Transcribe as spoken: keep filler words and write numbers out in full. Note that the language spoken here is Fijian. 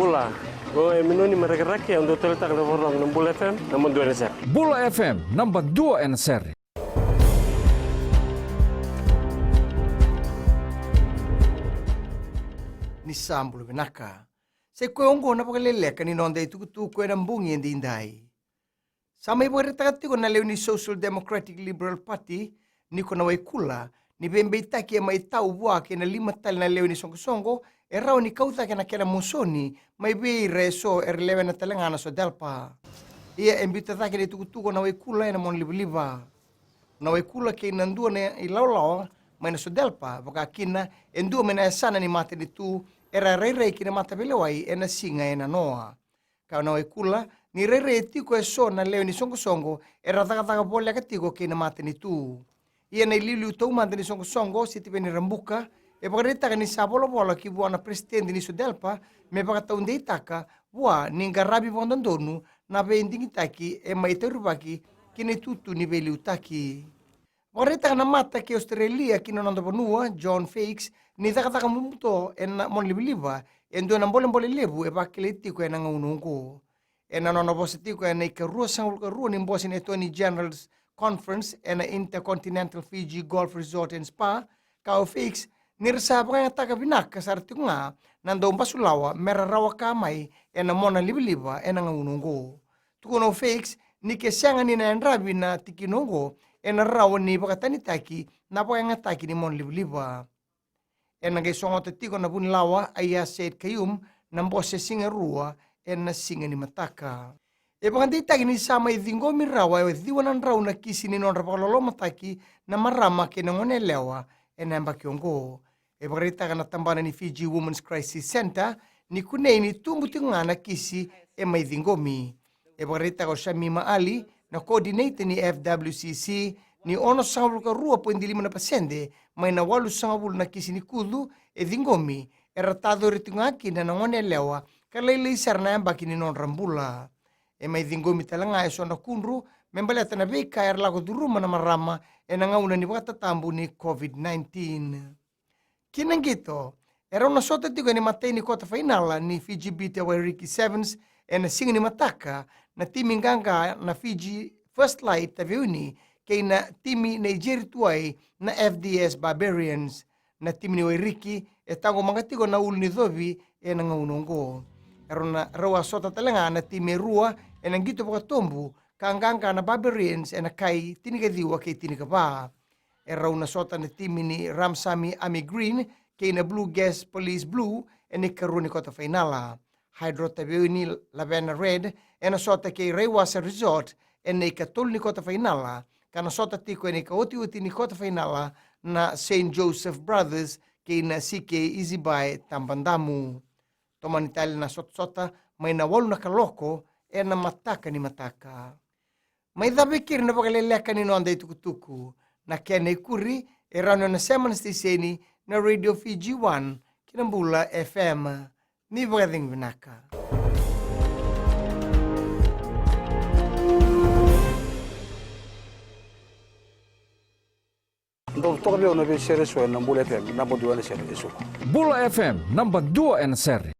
Bula, o e Minoni Marekereke, au dau taleitaka na vakarorogo na Bula F M, naba dua ena sere. Bula F M, naba dua ena sere. Ni sa bula vinaka. Sa i koya oqo na vakaleleka ni noda itukutuku ena bogi edaidai. Sa mai vakaraitaka tiko na lewe ni Social Democratic Liberal Party, Niko Nawaikula, ni veibeitaki e mai tau vua kei na lima tale na lewe ni soqosoqo e rawa ni kau cake na kena mosoni mai vei ira eso era lewena tale ga na SODELPA. Ia e biuta cake na itukutuku o Nawaikula ena monalivaliva. O Nawaikula kei na dua na ilawalawa mai na SODELPA, vaka kina e dua mai na yasana ni matanitu era rairai ki na mataveilewai ena siga e nanoa. Kaya o Nawaikula ni rairai e tiko eso na lewe ni soqosoqo era cakacaka voleka tiko kei na matanitu. Ia na iliuliu taumada ni soqosoqo, Sitiveni Rabuka, e vakaraitaka ni sa volavola ki vua na peresitedi ni SODELPA me vakataudeitaka vua ni qaravi vakadodonu na veidigitaki e mai taurivaki ki na itutu ni veiliutaki. Vakaraitaka na mata kei Australia ki na noda vanua, John Faix, ni cakacaka butobuto ena monalivaliva e dua na bolebole levu e vakilai tiko ena gauna oqo. Ena nona vosa tiko ena ika ruasagavulu ka rua ni bose ni Attorney General's Conference ena Intercontinental Fiji Golf Resort and Spa, kaya o Faix ni ra sa vakayagataka vinaka sara tiko ga na daubasulawa me ra rawa ka mai ena monalivaliva ena gauna oqo. Tukuna o Faix ni ke sega ni na yadravi na tikina oqo, ena rawa ni vakatanitaki na vakayagataki ni monalivaliva. Ena qai sogota tiko na vunilawa Aiyaz Sayed-Khaiyum na bose siga rua ena siga ni mataka. E vakadeitaki ni sa mai ciqomi rawa e ciwa na drau na kisi ni nodra vakalolomataki na marama kei na goneyalewa ena yabaki oqo. E vakaraitaka na tabana ni Fiji Women's Crisis Centre ni kunei ni tubu tiko ga na kisi e mai ciqomi. E vakaraitaka o Shamima Ali, na coordinator ni F W C C, ni onosagavulu ka rua poidi lima na pasede mai na walusagavulu na kisi ni kucu e ciqomi era tacori tiko ga kina na goneyalewa ka lailai sara na yabaki ni nodra bula. E mai ciqomi tale ga eso na kudru me baleta na veika era lako curuma na marama ena gauna ni vakatatabu ni COVID nineteen. Ki na qito, e rau na sota tiko ena imatai ni kota fainala ni Fiji Bita Wairiki Sevens ena siga ni mataka na timi qaqa na Fiji First Light Taveuni kei na timi Nigeria Tuwai na F D S Barbarians. Na timi ni Wairiki e taqomaka tiko na ulu ni covi ena gauna oqo. E rau na rau a sota tale ga na timi e rua ena qito vakatobu ka qaqa na Barbarians ena kai tinikaciwa kei tinikava. E rau na sota na timi ni Ramsami Army Green kei na Blue Gas Police Blue ena ikarua ni kota fainala. Hydro Taveuni Lavena Red ena sota kei Raiwasa Resort ena ikatolu ni kota fainala, ka na sota tiko ena ikaotioti ni kota fainala na Saint Joseph Brothers kei na C K Easybuy Tabadamu. Tomani tale na sotasota mai na walu na kaloko ena mataka ni mataka. Mai cava e keri na vakaleleka ni noda itukutuku. Na kena ikuri e rawa ni o na sema na siteseni na Radio Fiji One kei na Bula F M. Ni vakacegu vinaka. Dou toka vei au na veisere eso ena Bula F M, naba dua ena sere eso. Bula F M, naba dua ena sere.